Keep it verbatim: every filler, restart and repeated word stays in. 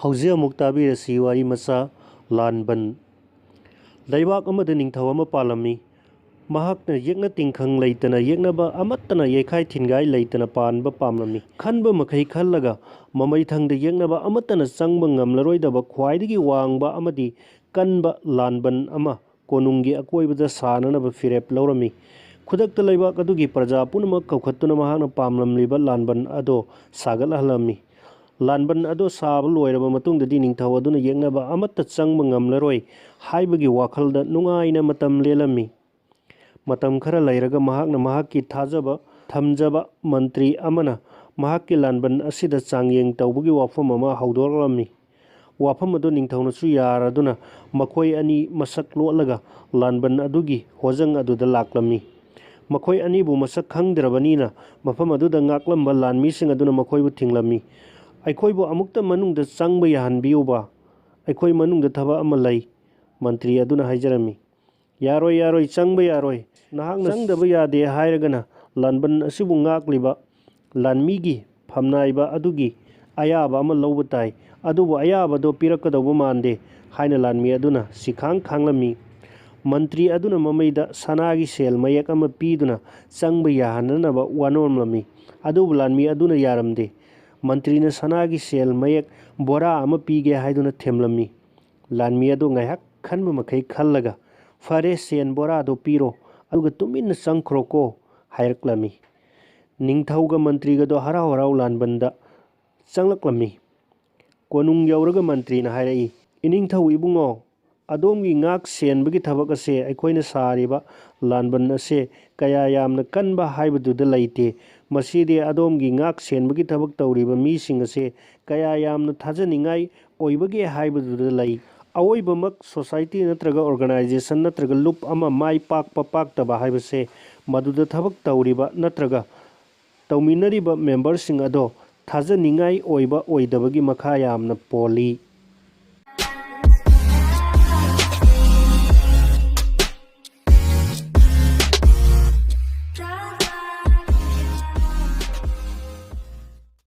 ꯍꯧꯖꯤꯛ ꯑꯃꯨꯛ ꯇꯥꯕꯤꯔꯁꯤ ꯋꯥꯔꯤ ꯃꯆꯥ, ꯂꯥꯟꯕꯟ꯫ ꯂꯩꯕꯥꯛ ꯑꯃꯗ ꯅꯤꯡꯊꯧ ꯑꯃ ꯄꯥꯜꯂꯝꯃꯤ꯫ ꯃꯍꯥꯛꯅ ꯌꯦꯛꯅ ꯇꯤꯡꯈꯪ ꯂꯩꯇꯅ ꯌꯦꯛꯅꯕ ꯑꯃꯠꯇꯅ ꯌꯩꯈꯥꯏ ꯊꯤꯟꯒꯥꯏ ꯂꯩꯇꯅ ꯄꯥꯟꯕ ꯄꯥꯝꯂꯝꯃꯤ꯫ ꯈꯟꯕ ꯃꯈꯩ ꯈꯜꯂꯒ ꯃꯃꯩꯊꯪꯗ ꯌꯦꯛꯅꯕ ꯑꯃꯠꯇꯅ ꯆꯪꯕ ꯉꯝꯂꯔꯣꯏꯗꯕ ꯈ꯭ꯋꯥꯏꯗꯒꯤ ꯋꯥꯡꯕ ꯑꯃꯗꯤ ꯀꯟꯕ ꯂꯥꯟꯕꯟ ꯑꯃ ꯀꯣꯅꯨꯡꯒꯤ ꯑꯀꯣꯏꯕꯗ ꯁꯥꯅꯅꯕ ꯐꯤꯔꯦꯞ ꯂꯧꯔꯝꯃꯤ꯫ ꯈꯨꯗꯛꯇ ꯂꯩꯕꯥꯛ ꯑꯗꯨꯒꯤ ꯄ꯭ꯔꯖꯥ ꯄꯨꯝꯅꯃꯛ ꯀꯧꯈꯠꯇꯨꯅ ꯃꯍꯥꯛꯅ ꯄꯥꯝꯂꯝꯂꯤꯕ ꯂꯥꯟꯕꯟ ꯑꯗꯣ ꯁꯥꯒꯠꯍꯜꯂꯝꯃꯤ꯫ ꯂꯥꯟꯕꯟ ꯑꯗꯣ ꯁꯥꯕ ꯂꯣꯏꯔꯕ ꯃꯇꯨꯡꯗꯗꯤ ꯅꯤꯡꯊꯧ ꯑꯗꯨꯅ ꯌꯦꯛꯅꯕ ꯑꯃꯠꯇ ꯆꯪꯕ ꯉꯝꯂꯔꯣꯏ ꯍꯥꯏꯕꯒꯤ ꯋꯥꯈꯜꯗ ꯅꯨꯡꯉꯥꯏꯅ ꯃꯇꯝ ꯂꯦꯜꯂꯝꯃꯤ꯫ ꯃꯇꯝ ꯈꯔ ꯂꯩꯔꯒ ꯃꯍꯥꯛꯅ ꯃꯍꯥꯛꯀꯤ ꯊꯥꯖꯕ ꯊꯝꯖꯕ ꯃꯟꯇ꯭ꯔꯤ ꯑꯃꯅ ꯃꯍꯥꯛꯀꯤ ꯂꯥꯟꯕꯟ ꯑꯁꯤꯗ ꯆꯥꯡꯌꯦꯡ ꯇꯧꯕꯒꯤ ꯋꯥꯐꯝ ꯑꯃ ꯍꯧꯗꯣꯔꯛꯂꯝꯃꯤ꯫ ꯋꯥꯐꯝ ꯑꯗꯨ ꯅꯤꯡꯊꯧꯅꯁꯨ ꯌꯥꯔꯗꯨꯅ ꯃꯈꯣꯏ ꯑꯅꯤ ꯃꯁꯛ ꯂꯣꯠꯂꯒ ꯂꯥꯟꯕꯟ ꯑꯗꯨꯒꯤ ꯍꯣꯖꯪ ꯑꯗꯨꯗ ꯂꯥꯛꯂꯝꯃꯤ꯫ ꯃꯈꯣꯏ ꯑꯅꯤꯕꯨ ꯃꯁꯛ ꯈꯪꯗ꯭ꯔꯕꯅꯤꯅ ꯃꯐꯝ ꯑꯗꯨꯗ ꯉꯥꯛꯂꯝꯕ ꯂꯥꯟꯃꯤꯁꯤꯡ ꯑꯗꯨꯅ ꯃꯈꯣꯏꯕꯨ ꯊꯤꯡꯂꯝꯃꯤ꯫ "ꯑꯩꯈꯣꯏꯕꯨ ꯑꯃꯨꯛꯇ ꯃꯅꯨꯡꯗ ꯆꯪꯕ ꯌꯥꯍꯟꯕꯤꯌꯨꯕ꯫ ꯑꯩꯈꯣꯏ ꯃꯅꯨꯡꯗ ꯊꯕꯛ ꯑꯃ ꯂꯩ", ꯃꯟꯇ꯭ꯔꯤ ꯑꯗꯨꯅ ꯍꯥꯏꯖꯔꯝꯃꯤ꯫ "ꯌꯥꯔꯣꯏ, ꯌꯥꯔꯣꯏ, ꯆꯪꯕ ꯌꯥꯔꯣꯏ꯫ ꯅꯍꯥꯛꯅ ꯆꯪꯗꯕ ꯌꯥꯗꯦ ꯍꯥꯏꯔꯒꯅ ꯂꯥꯟꯕꯟ ꯑꯁꯤꯕꯨ ꯉꯥꯛꯂꯤꯕ ꯂꯥꯟꯃꯤꯒꯤ ꯐꯝꯅꯥꯏꯕ ꯑꯗꯨꯒꯤ ꯑꯌꯥꯕ ꯑꯃ ꯂꯧꯕ ꯇꯥꯏ꯫ ꯑꯗꯨꯕꯨ ꯑꯌꯥꯕꯗꯣ ꯄꯤꯔꯛꯀꯗꯧꯕ ꯃꯥꯟꯗꯦ", ꯍꯥꯏꯅ ꯂꯥꯟꯃꯤ ꯑꯗꯨꯅ ꯁꯤꯈꯥꯡ ꯈꯥꯡꯂꯝꯃꯤ꯫ ꯃꯟꯇ꯭ꯔꯤ ꯑꯗꯨꯅ ꯃꯃꯩꯗ ꯁꯅꯥꯒꯤ ꯁꯦꯜ ꯃꯌꯦꯛ ꯑꯃ ꯄꯤꯗꯨꯅ ꯆꯪꯕ ꯌꯥꯍꯟꯅꯅꯕ ꯋꯥꯅꯣꯝꯂꯝꯃꯤ꯫ ꯑꯗꯨꯕꯨ ꯂꯥꯟꯃꯤ ꯑꯗꯨꯅ ꯌꯥꯔꯝꯗꯦ꯫ ꯃꯟꯇ꯭ꯔꯤꯅ ꯁꯅꯥꯒꯤ ꯁꯦꯜ ꯃꯌꯦꯛ ꯕꯣꯔꯥ ꯑꯃ ꯄꯤꯒꯦ ꯍꯥꯏꯗꯨꯅ ꯊꯦꯝꯂꯝꯃꯤ꯫ ꯂꯥꯟꯃꯤ ꯑꯗꯨ ꯉꯥꯏꯍꯥꯛ ꯈꯟꯕ ꯃꯈꯩ ꯈꯜꯂꯒ, "ꯐꯔꯦ, ꯁꯦꯟ ꯕꯣꯔꯥꯗꯨ ꯄꯤꯔꯣ, ꯑꯗꯨꯒ ꯇꯨꯃꯤꯟꯅ ꯆꯪꯈ꯭ꯔꯣꯀꯣ", ꯍꯥꯏꯔꯛꯂꯝꯃꯤ꯫ ꯅꯤꯡꯊꯧꯒ ꯃꯟꯇ꯭ꯔꯤꯒꯗꯣ ꯍꯔꯥꯎ ꯍꯔꯥꯎ ꯂꯥꯟꯕꯟꯗ ꯆꯪꯂꯛꯂꯝꯃꯤ꯫ ꯀꯣꯅꯨꯡ ꯌꯧꯔꯒ ꯃꯟꯇ꯭ꯔꯤꯅ ꯍꯥꯏꯔꯛꯏ, "ꯏꯅꯤꯡꯊꯧ ꯏꯕꯨꯡꯉꯣ, ꯑꯗꯣꯝꯒꯤ ꯉꯥꯛ ꯁꯦꯟꯕꯒꯤ ꯊꯕꯛ ꯑꯁꯦ ꯑꯩꯈꯣꯏꯅ ꯁꯥꯔꯤꯕ ꯂꯥꯟꯕꯟ ꯑꯁꯦ ꯀꯌꯥ ꯌꯥꯝꯅ ꯀꯟꯕ ꯍꯥꯏꯕꯗꯨꯗ ꯂꯩꯇꯦ꯫ ꯃꯁꯤꯗꯤ ꯑꯗꯣꯝꯒꯤ ꯉꯥꯛ ꯁꯦꯟꯕꯒꯤ ꯊꯕꯛ ꯇꯧꯔꯤꯕ ꯃꯤꯁꯤꯡ ꯑꯁꯦ ꯀꯌꯥ ꯌꯥꯝꯅ ꯊꯥꯖꯅꯤꯡꯉꯥꯏ ꯑꯣꯏꯕꯒꯦ ꯍꯥꯏꯕꯗꯨꯗ ꯂꯩ꯫ ꯑꯋꯣꯏꯕꯃꯛ society ꯅꯠꯇ꯭ꯔꯒ organization ꯅꯠꯇ꯭ꯔꯒ ꯂꯨꯞ ꯑꯃ ꯃꯥꯏ ꯄꯥꯛꯄ ꯄꯥꯛꯇꯕ ꯍꯥꯏꯕꯁꯦ ꯃꯗꯨꯗ ꯊꯕꯛ ꯇꯧꯔꯤꯕ ꯅꯠꯇ꯭ꯔꯒ ꯇꯧꯃꯤꯟꯅꯔꯤꯕ memberꯁꯤꯡ ꯑꯗꯣ ꯊꯥꯖꯅꯤꯡꯉꯥꯏ ꯑꯣꯏꯕ ꯑꯣꯏꯗꯕꯒꯤ ꯃꯈꯥ ꯌꯥꯝꯅ ꯄꯣꯜꯂꯤ"